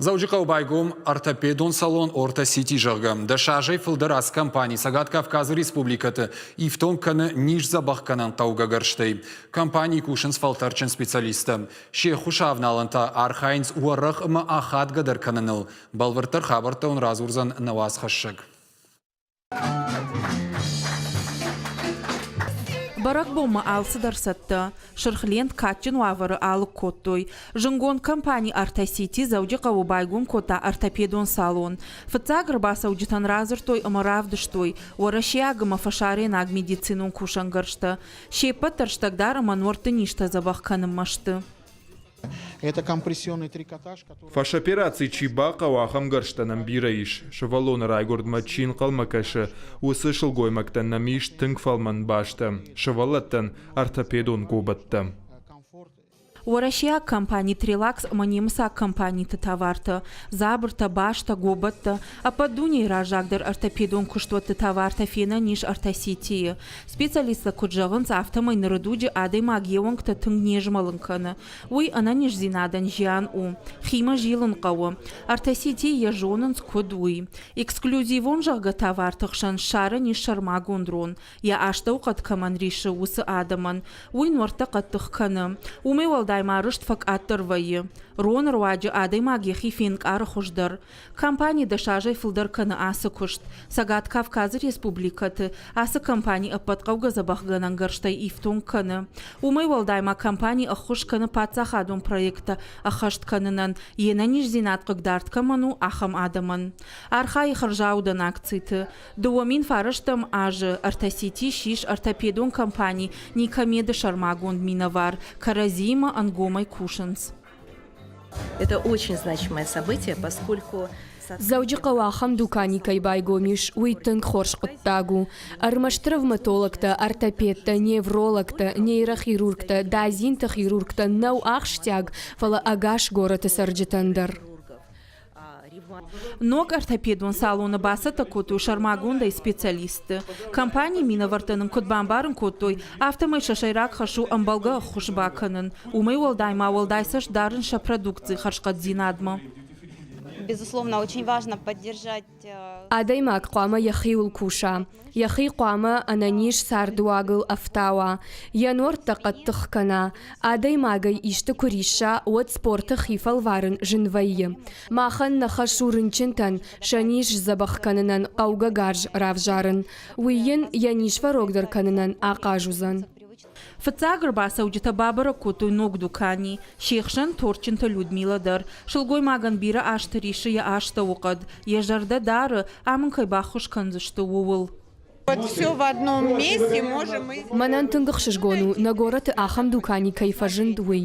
Дзӕуджыхъӕуы байгом ортопедон салон Орто-Сити, зӕгъгӕ. Дӕсазӕй фылдӕр ацы компани Цӕгат Кавказы республикӕты ифтонг кӕны низдзӕбӕхгӕнӕн хъӕугӕ гӕрзтӕй. Компанийы кусынц фӕлтӕрджын специалисттӕ. Се ххуысы авналӕнтӕ архайынц уӕрӕх ӕмӕ ахадгӕдӕр кӕныныл. Бӕлвырддӕр хабӕрттӕ уын радзурдзӕн нӕ уацхӕссӕг. Бӕрӕгбонмӕ алцыдӕр цӕттӕ. Сырх лент кадджын уавӕры алыг кодтой. Зынгонд компани «Ортосити» Дзӕуджыхъӕуы байгом кодта ортопедон салон. Фыццаг ӕрбацӕуджытӕн радзырдтой ӕмӕ равдыстой уӕрӕсейаг ӕмӕ фӕсарӕйнаг медицинон кусӕнгӕрзтӕ. Се ппӕт дӕр стӕгдар ӕмӕ нуӕртты низтӕ дзӕбӕх кӕнынмӕ сты. Это компрессионный трикотаж, который... Фӕсопераци чи бахъӕуы, ахӕм гӕрзтӕ нӕм бирӕ ис. Сывӕллоны райгуырдмӕ чи ӕнхъӕлмӕ кӕсы, уыцы сылгоймӕгтӕн нӕм ис тынг фӕлмӕн базтӕ, сывӕллӕттӕн ортопедон гобӕттӕ. Уӕрӕсейаг компани «Трелакс» ӕмӕ немыцаг компаниты товартӕ, дзабыртӕ, базтӕ, гобӕттӕ, ӕппӕт дунейы раззагдӕр ортопедон куыстуӕтты товартӕ фенӕн ис Ортоситийы. Специалисттӕ куыд зӕгъынц, афтӕмӕй ныры дуджы адӕймаг йе уӕнгтӕ тынг не змӕлын кӕны. Уый ӕнӕниздзинадӕн зиан у. Химӕ зилын хъӕуы. Ортоситийы йӕ зонынц, куыд, уый. Эксклюзивон, зӕгъгӕ, товарты хсӕн ссарӕн ис сӕрмагонд рон. Йӕ астӕухъӕд кӕмӕн рисы, уыцы адӕмӕн. Уый нуӕрттӕ хъӕддых кӕны. Уымӕй уӕлдай ма рыст фӕкъаддӕр вӕййы. Роны руаджы адӕймаг йӕхи фенкъары хуыздӕр. Компани дӕсазӕй фылдӕр кӕны ацы куыст. Цӕгат Кавказы республикӕты ацы компани ӕппӕт хъӕугӕ дзӕбӕхгӕнӕн гӕрзтӕй ифтонг кӕны. Уымӕй уӕлдай ма компани ӕххуыс кӕны паддзахадон проекттӕ ӕххӕст кӕнынӕн, йе нӕниздзинад хъыгдард кӕмӕн у, ахӕм адӕмӕн. Архайы хӕрзаудӕн акциты. 2009 азы Ортосити ссис ортопедон компани Никомеды сӕрмагонд минӕвар, кӕрӕдзиимӕ ӕнгомӕй кусынц. Это очень значимое событие, поскольку Дзӕуджыхъӕуы ахӕм дукани кӕй байгом ис, уый тынг хорз хъуыддаг у. Ӕрмӕст травматологтӕ, ортопедтӕ, неврологтӕ, нейрохирургтӕ, дадзинты хирургтӕ нӕу ахсджиаг, фӕлӕ ӕгас горӕты цӕрджытӕн дӕр. Ног ортопедон салоны бацӕттӕ кодтой сӕрмагондӕй специалистты. Компанийы минӕвӕрттӕ нын куыд бамбарын кодтой, афтӕмӕй сӕ сӕйраг хӕс у ӕмбӕлгӕ ӕххуыс бакӕнын. Уымӕй уӕлдай ма уӕлдай цӕст дарын сӕ продукцийы хӕрзхъӕддзинадмӕ. Безусловно, очень важно поддержать Адӕймаг хъуамӕ йӕхиуыл куса, йӕхи хъуамӕ ӕнӕниз цардыуагыл ӕфтауа, йӕ нуӕрттӕ хъӕддых кӕна. Адӕймагӕй исты куы рисса, уӕд спорты хи фӕлварын зын вӕййы. Махӕн нӕ хӕс у рынчынтӕн сӕ низ сдзӕбӕх кӕнынӕн хъӕугӕ гарз равзарын. Уый йын йӕ низ фӕрогдӕр кӕнынӕн ахъаз уыдзӕн. Фыццаг ӕрбацӕуджытӕ бабӕрӕг кодтой ног дукани. Се хсӕн Торчынты Людмила дӕр. Сылгоймагӕн бирӕ азты рисы йӕ астӕуыхъӕд. Йӕ зӕрдӕ дары, ам ын кӕй баххуыс кӕндзысты, ууыл. Мӕнӕн тынг ӕхсызгон у, нӕ горӕты ахӕм дукани кӕй фӕзынд, уый.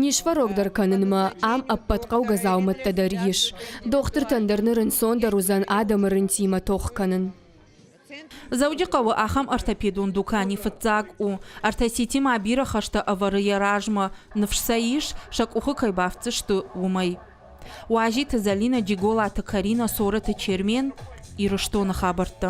Низ фӕрогдӕр кӕнынмӕ ам ӕппӕт хъӕугӕ дзаумӕттӕ дӕр ис. Дохтыртӕн дӕр ныр ӕнцондӕр уыдзӕн адӕмы рынтимӕ тох кӕнын. Дзӕуджыхъӕуы ахӕм ортопедон дукани фыццаг у. Ортосити-ма бирӕ хӕстӕ ӕвӕры йӕ размӕ, ныфс сӕ ис, сӕ къухы кӕй бафтдзысты, уымӕй. Уазиты Зӕлинӕ, Джиголаты Каринӕ, Цорӕты Чермен, Ирыстоны хабӕрттӕ.